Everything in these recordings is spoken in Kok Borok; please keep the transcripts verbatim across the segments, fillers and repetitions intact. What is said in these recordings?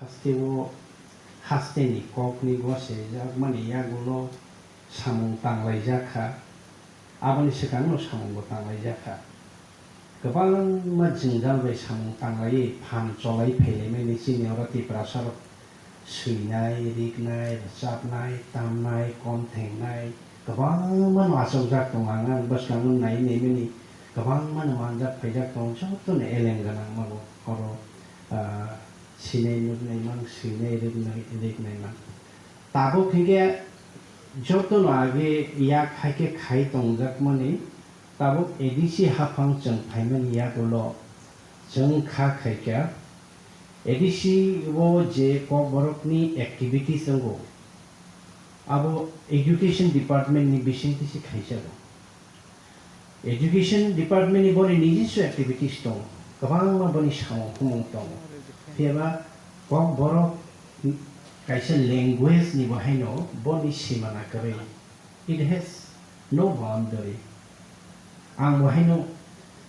Hasteo hasteni kokni gosaijakmani yagulo samung tanglaijak kha, aboni swkangno samungbo tanglaijak kha. Kwbangma jwngjal bai samung tanglaiwi phan cholai phailaimani chini oro Tiprasarok swinai, riknai, rwchapnai, tamnai, kom thengnai kwbangmano achukjak tongo. Ang, ang bwskango nai naimani kwbangmano manjak phaijak tongo, jotono eleng gwnangmano oro, ah, sinai nuknai mang, swinai riknai, riknai mang. Tabuk hinkhe jotono age yak hai khe khai tongjakmani, tabuk A D C haphang chwng phaimani yagulo chwng kha khaikha, A D C o je Kokborokni activities wngo, abo education department ni bisingtwi se khaijago. Education department ni boni nijiswa activities tongo, kwbangma boni samung humung tongo. Phiyaba Kokborok kaisa language ni bo haino boni simana kwrwi. It has no boundary. Ang bo haino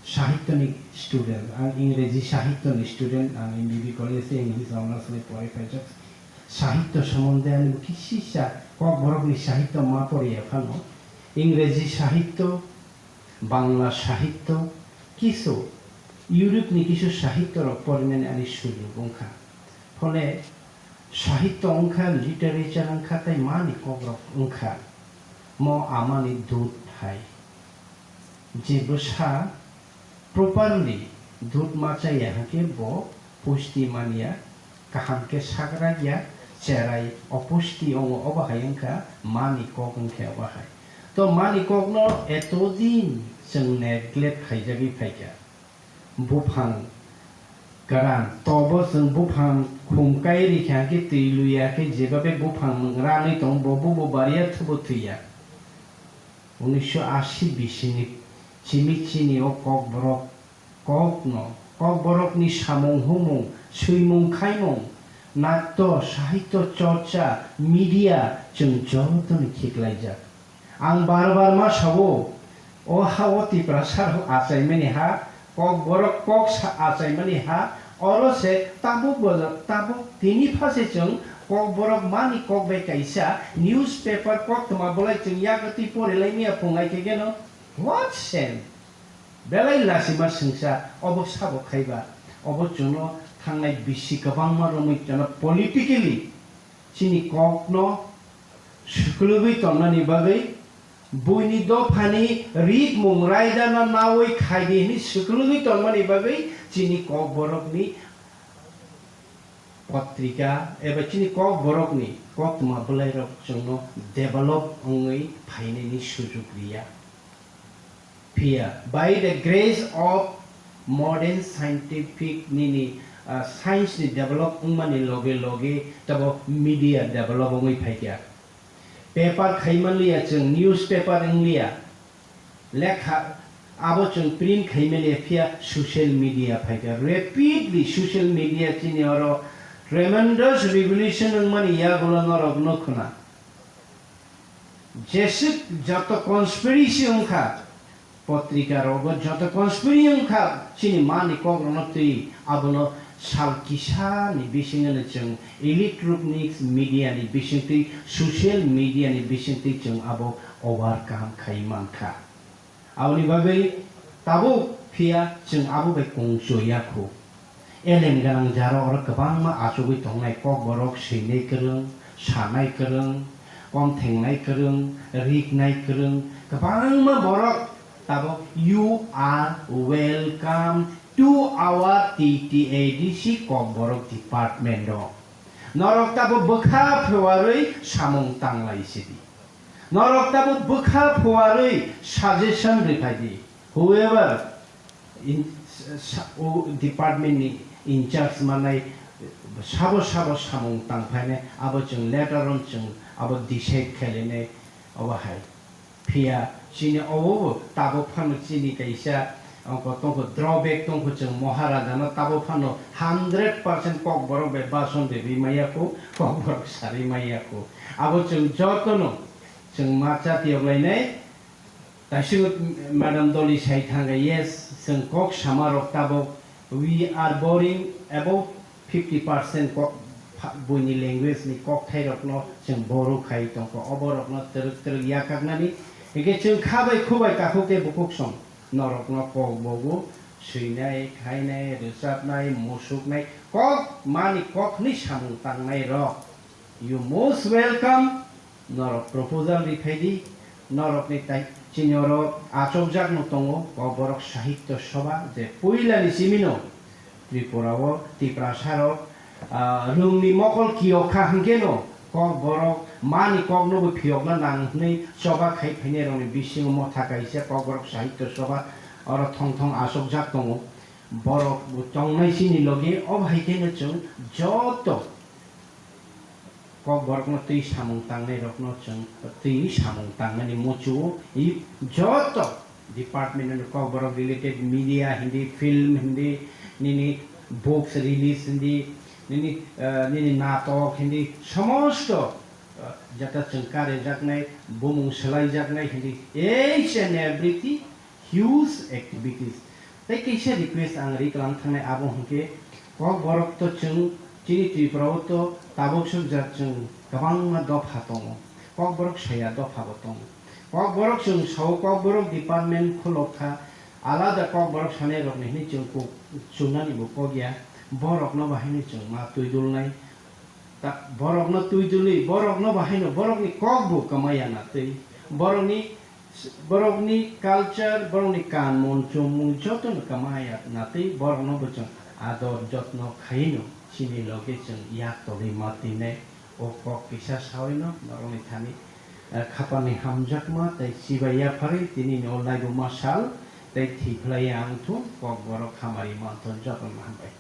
sahitya ni student, ang Ingreji sahitya ni student, ang M B B college tei English honours bai porwi phaijak. Sahitya somonde ani bo kisisa Kokborok ni sahitya ma poriya phano, Ingreji sahitya, Bangla sahitya, kisu Europe ni kisu sahitya rok porinani ani sujug wngkha. Phole sahitya wngkha, literature wngkha, tei mani kokrok wngkha. Mo amani dut hai. Je bwsa properly dut ma chaya hwnkhe bo pusti manya, kaham khe sagrak ya, cherai opusti wngo, obo hai wngkha mani kok wngkhe obo hai. To mani kokno etodin chwng neglect khaijagwi phaikha. Buphang kwran, tobo chwng buphang khum kai rikha khe twi luya khe jebabe buphang rangwi tongo, bo bubo bariya thubo thwiya. Unisho ashi bisini chimi chini o Kokborok kokno, Kokborokni samung humung, swimung khaimung, natto, sahityo chorcha, media chwng jotono khiklaijak. Ang bar bar ma sao, o ha o Tiprasa rok achaimani ha, Kokborok kok sa achaimani ha, oro se tabuk bo, tabuk tini pha se chwng Kokborok mani kok bai kaisa newspaper koktwma bolai chwng yago twi porilaimaya phungai khe geno, what shame? Belai lasima swngsa obo sabo khaiba, obo chwngno thangnai bisi kwbangma romwi chwngno politically chini kokno swkluigwi tonnani bagwi, buini dophani rikmung raidano nawi khaidi hwnwi swkluigwi tongmani bagwi chini Kokborokni potrika eba chini Kokborokni koktwma bwlairok chwngno develop wngwi phainani sujug riya. Phiya, by the grace of modern scientific nini, ah, science ni develop wngmani loge loge tabo media develop wngwi phaikha. Paper khaimanliya chwng, newspaper wngliya, lekha abo chwng print khaimanliya, phiya social media phaikha. Rapidly social media chini oro tremendous revolution wngmani yagulo norok nukhuna. Jeswk joto conspiracy wngkha, potrika rogo joto conspiracy wngkha, chini mani kokrokno twi abono sal kisa ni bisingo no chwng electronics media ni bisingtwi, social media ni bisingtwi chwng abo overcome khai mankha. Aboni bagwi tabuk phiya chwng abo bai kung chuya khu. Elem gwnang jaro oro kwbangma achugwi tongnai, Kokborok swinai kwrwng, sanai kwrwng, kom thengnai kwrwng, riknai kwrwng, kwbangma borok tabuk. You are welcome to our T T A D C Kokborok department o. Norok tabuk bwkha phuarwi samung tanglai sidi. Norok tabuk bwkha phuarwi suggestion rwphai di. Whoever in, sa-, o department ni in charge manai sabo sabo samung tangphainai, abo chwng later on chwng abo decide khainai obo hai. Phiya chini obo tabuk phano chini kaisa ongko tongkho, drawback tongkho, chwng Maharaja no tabuk phano hundred percent Kokborok bai bason rwui maya kho, Kokborok sarwi maya kho. Abo chwng jotono chwng ma chatiyok lainai. Taisuk Madam Doli sai thangkha, yes, chwng kok sama rok tabuk, we are boring about fifty percent kok, buini language ni kokthairokno chwng boru khai tongkha, oborokno twrwk twrwk yakaknani. Hinkhe chwng kha bai khu bai takhuk tei bukhuk song norokno kok bogo swinai, khainai, rwchapnai, musuknai, kok mani kokni samung tangnairok. You most welcome. Norok proposal ri phai di, norokni tai chini oro achukjakno tongo Kokborok Sahitya Sabha, je puilani simino Tripura o Tiprasa rok, ah, rwngni mokol kiyok kha hwnkhe no Kokborok mani kokno bo phiyokna nang hwnwi choba khai phainai rokni bisingo motha kaisa Kokborok Sahitya Sabha oro thong thong achukjak tongo. Borok bo tongnai chini logi, o hai khe no chwng joto Kokborokno twi samung tangnairokno chwng twi samung tangnani muchungo, i joto department ni Kokborok related media hindi, film hindi, nini books release hindi, nini, eh, nini natok hindi, somosto, eh, jata chwng karijaknai, bumung swlaijaknai hindi, each and everything huge activities. Tei kaisa request ang ri klang thangnai abo hwnkhe, Kokborok to chwng chini Tripura o to tabuk sukjak chwng kwbangma dopha tongo. Kokborok saya dopha bo tongo. Kokborok chwng sao Kokborok department khulok kha, alada Kokborok sanai rokni hwnwi chwng kuk chungnani bo kok ya, borokno bo haino chwng ma twi dulnai. Ta-, borokno twi dulwi, borokno bo haino borokni kok bo kwmaya na twi, borokni, borokni culture, borokni kanmon chumung jotono kwmaya na twi, borokno bo chwng ador jotno khaino chini loge chwng yak tolwi ma twinai. O kok kisa sawi no norokni thani, eh, khapani hamjakma tei chibai yapharwi tini ni o laibuma sal tei thwi phlai ang thung Kokborok hamari manthon jotono hambai.